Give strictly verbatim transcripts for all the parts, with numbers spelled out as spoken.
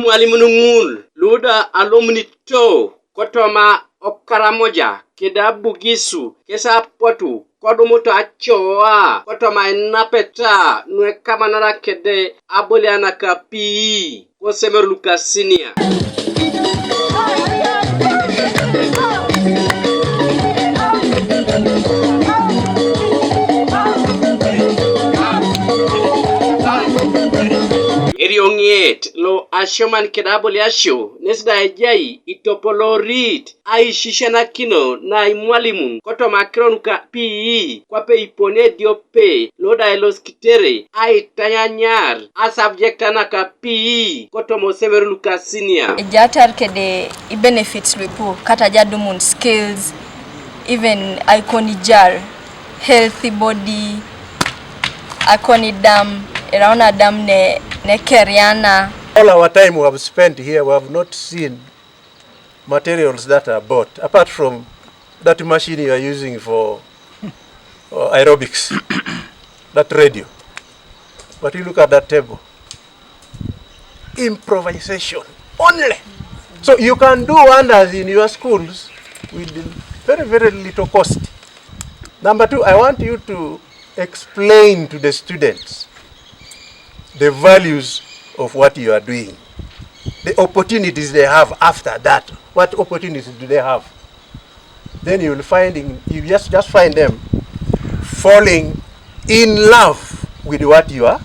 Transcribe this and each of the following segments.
Mwalimun ŋun lu da a lomunito kotoma Okaramoja keda Bugisu, kes apotu kodumut acoa kotoma inapeta nu ekamanara kede aboliana ka P E kosemer luka senior. Erioŋet lo asioman keda aboliasio nes da ejai itopolorit aisisianakino na imwalimun kotoma akiro nuka P E, kwape ipone ediope lo da elosikitere aitanyanyar asubject naka P E kotoma osemer luka senior. Ejatar kede ibenefits luipu, kata ajadumun skills, even aikoni jar healthy body, aikoni dam, eraun adam ne, ne keriana. All our time we have spent here, we have not seen materials that are bought, apart from that machine you are using for uh, aerobics, that radio. But you look at that table. Improvisation only. So you can do wonders in your schools with very, very little cost. Number two, I want you to explain to the students the values of what you are doing, the opportunities they have after that. What opportunities do they have? Then you will find in, you just, just find them falling in love with what you are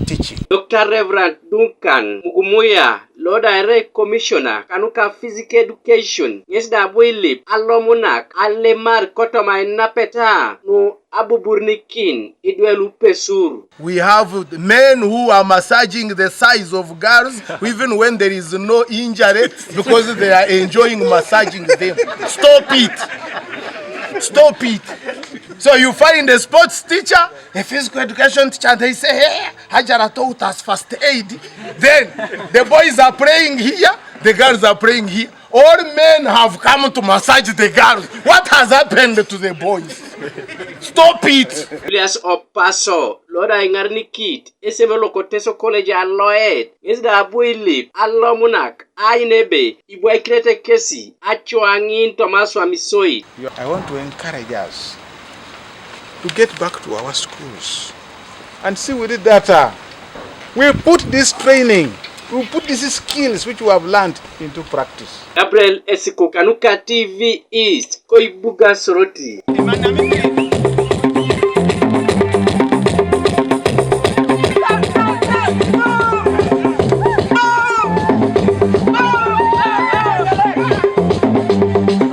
teaching. Doctor Reverend Duncan Mugumuya, lo da erai commissioner kanuka physical education, ŋes da abu ilip alomunak alemar kotoma inapeta nu abuburnikin idwe lupesur. We have men who are massaging the thighs of girls, even when there is no injury, because they are enjoying massaging them. Stop it. Stop it. So you find a sports teacher, a physical education teacher, and they say, "Hey, Hajara taught us first aid." Then the boys are playing here, the girls are playing here. All men have come to massage the girls. What has happened to the boys? Stop it. Julius Opaso, lo da iŋarnikit esemer lo ko Teso College Aloet, ŋes da abu ilip alomunak ain ebe ibwaikinete kesi acoaŋin toma aswam isoit. I want to encourage us to get back to our schools and see with it that uh, we put this training, we put these skills which we have learned into practice. Gabriel Esiko kanuka T V East, koibuga Soroti.